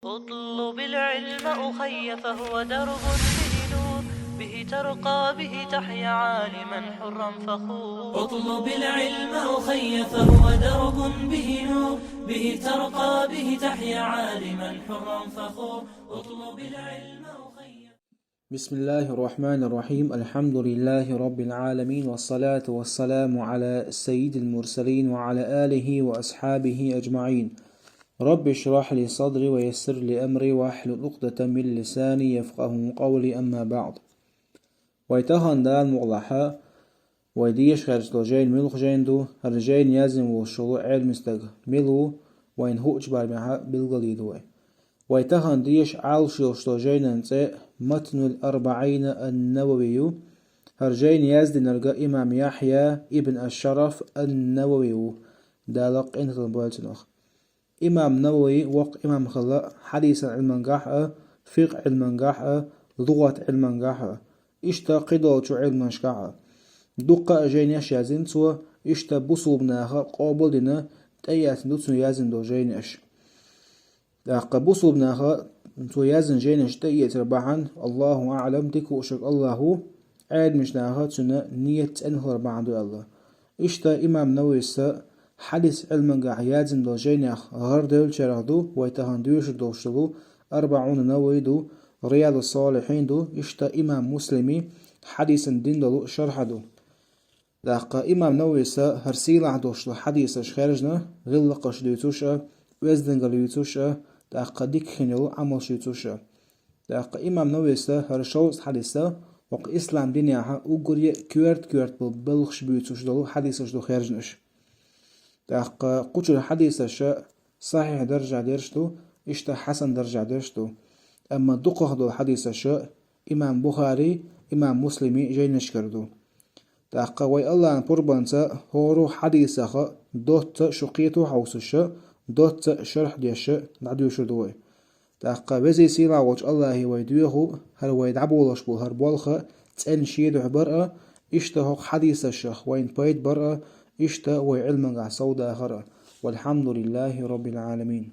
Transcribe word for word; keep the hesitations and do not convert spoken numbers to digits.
اطلب العلم أخي فهو درب به نور، به ترقى به تحيا عالما حرا فخور. اطلب العلم أخي فهو درب به نور، به ترقى به تحيا عالما حرا فخور. اطلب العلم أخي. بسم الله الرحمن الرحيم. الحمد لله رب العالمين، والصلاة والسلام على سيد المرسلين وعلى آله وأصحابه أجمعين. رب اشرح لي صدري ويسر لي أمري واحلل عقدة من لساني يفقهوا قولي، أما بعد. Вай тахан Дала мукъалахь, вай деша гӀерташ дола жайна муьлха жайна ду, хӀара жайна яздина волуш волу Ӏелам стаг мила ву, вайна хуучу барамехь билгалдийр ду вай. Вай тахан деша Ӏалашъеллачу жайнан цӀе Матнул Арбаъина ан-Навави ю. ХӀара жайна яздинарг имам Яхья ибн аш-Шараф ан-Навави ву, Дала къинхетам бойла цунах. Имам Навави воккха имам хилла хьадисан Ӏилмангахь а, фикъхӀ Ӏилмангахь а, лугӀат Ӏилмангахь а, иштта кхидолчу Ӏилманашкахь а. Дуккха а жайнаш яздина цо, иштта бусулба наха къобал а дина, тӀеэцна ду цо яздина долу жайнаш. ТӀаккха бусулба наха цо яздина жайнаш тӀеэцар бахьана, Аллаху аӀлам, дика вуушверг Аллах ву, Ӏеламчу наха цуьнан ният цӀена хилар бахьана ду аьлла. Иштта имам Нававис хьадис Ӏилмангахь яздина долу жайнех гӀарадевллачарах ду вай тахан доьшур долуш долу, Арбаъун Навави ду, Риядус-Салихьин ду, иштта имам Муслими хьадисан дина долу шархь ду. ТӀаккха имам Нававис хӀара сийлахь долуш долу хьадисаш хаьржина, гӀиллакхаш дуьйцуш а, оьздангалла юьйцуш а, тӀаккха дика хин йолу Ӏамалш юьйцуш а. ТӀаккха имам Нававис хӀара шовзткъа хьадис хӀокху ислам динехь уггаре а коьрта-коьрта болу белхаш буьйцуш долу хьадисаш ду хаьржина уьш. ТӀаккха кхучура хьадисаш сахьихь даржехь дерш ду, иштта хьасан даржехь дерш ду. Амма дукхах долу хьадисаш имам Бухари, имам Муслими жайнашкара ду. ТӀаккха вай Аллахьан пурбанца хӀора хьадисах доцца шу кхето хьовсуш, доцца шархь деш дӀадоьшур ду вай. ТӀаккха везий сийлахь волчу Аллахе вай доьху, хӀара вай дӀаболуш болу хӀара болх цӀена шен дуьхьа бар а, иштта хӀокху хьадисашах вайна пайда бар а, иштта вай Ӏилмангахь совдахар а. Валхьамдулиллахи Роббил Ӏаламин.